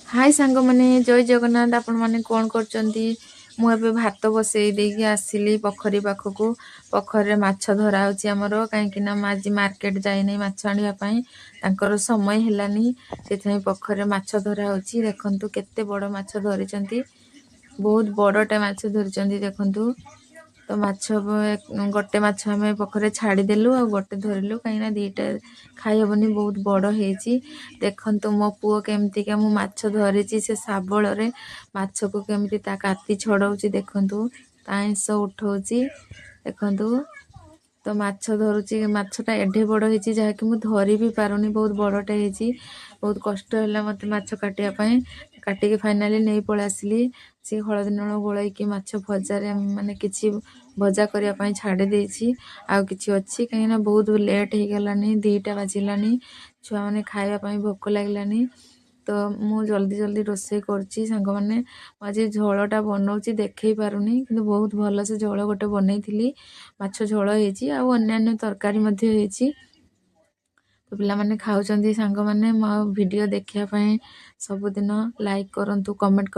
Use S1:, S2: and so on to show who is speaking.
S1: High ସାଙ୍ଗମାନେ, ଜୟ ଜଗନ୍ନାଥ। ଆପଣମାନେ କ'ଣ କରୁଛନ୍ତି? ମୁଁ ଏବେ ଭାତ ବସେଇ ଦେଇକି ଆସିଲି ପୋଖରୀ ପାଖକୁ। ପୋଖରୀରେ ମାଛ ଧରା ହେଉଛି ଆମର, କାହିଁକିନା ମୁଁ ଆଜି ମାର୍କେଟ ଯାଇନି ମାଛ ଆଣିବା ପାଇଁ, ତାଙ୍କର ସମୟ ହେଲାନି। ସେଥିପାଇଁ ପୋଖରୀରେ ମାଛ ଧରା ହେଉଛି। ଦେଖନ୍ତୁ କେତେ ବଡ଼ ମାଛ ଧରିଛନ୍ତି, ବହୁତ ବଡ଼ଟା ମାଛ ଧରିଛନ୍ତି ଦେଖନ୍ତୁ। ତ ମାଛ ଗୋଟେ ମାଛ ଆମେ ପୋଖରୀରେ ଛାଡ଼ିଦେଲୁ ଆଉ ଗୋଟେ ଧରିଲୁ, କାହିଁକିନା ଦୁଇଟା ଖାଇହେବନି, ବହୁତ ବଡ଼ ହେଇଛି। ଦେଖନ୍ତୁ ମୋ ପୁଅ କେମିତିକା ମୁଁ ମାଛ ଧରିଛି, ସେ ଶାବଳରେ ମାଛକୁ କେମିତି ତା କାତି ଛଡ଼ଉଛି ଦେଖନ୍ତୁ, ତା ଆଇଁଷ ଉଠଉଛି ଦେଖନ୍ତୁ। ତ ମାଛ ଧରୁଛି, ମାଛଟା ଏଡ଼େ ବଡ଼ ହେଇଛି ଯାହାକି ମୁଁ ଧରି ବି ପାରୁନି, ବହୁତ ବଡ଼ଟା ହେଇଛି। ବହୁତ କଷ୍ଟ ହେଲା ମୋତେ ମାଛ କାଟିବା ପାଇଁ। କାଟିକି ଫାଇନାଲି ନେଇ ପଳେଇ ଆସିଲି। ସେ ହଳଦୀ ଲୁଣ ଗୋଳେଇକି ମାଛ ଭଜାରେ ମାନେ କିଛି ଭଜା କରିବା ପାଇଁ ଛାଡ଼ି ଦେଇଛି, ଆଉ କିଛି ଅଛି, କାହିଁକିନା ବହୁତ ଲେଟ୍ ହେଇଗଲାନି, 2ଟା ବାଜିଲାନି, ଛୁଆମାନେ ଖାଇବା ପାଇଁ ଭୋକ ଲାଗିଲାନି। ତ ମୁଁ ଜଲ୍ଦି ଜଲ୍ଦି ରୋଷେଇ କରୁଛି ସାଙ୍ଗମାନେ। ମୁଁ ଆଜି ଝୋଳଟା ବନଉଛି, ଦେଖେଇ ପାରୁନି, କିନ୍ତୁ ବହୁତ ଭଲସେ ଝୋଳ ଗୋଟେ ବନେଇଥିଲି। ମାଛ ଝୋଳ ହେଇଛି ଆଉ ଅନ୍ୟାନ୍ୟ ତରକାରୀ ମଧ୍ୟ ହେଇଛି। ତ ପିଲାମାନେ ଖାଉଛନ୍ତି ସାଙ୍ଗମାନେ। ମୋ ଭିଡ଼ିଓ ଦେଖିବା ପାଇଁ ସବୁଦିନ ଲାଇକ୍ କରନ୍ତୁ, କମେଣ୍ଟ।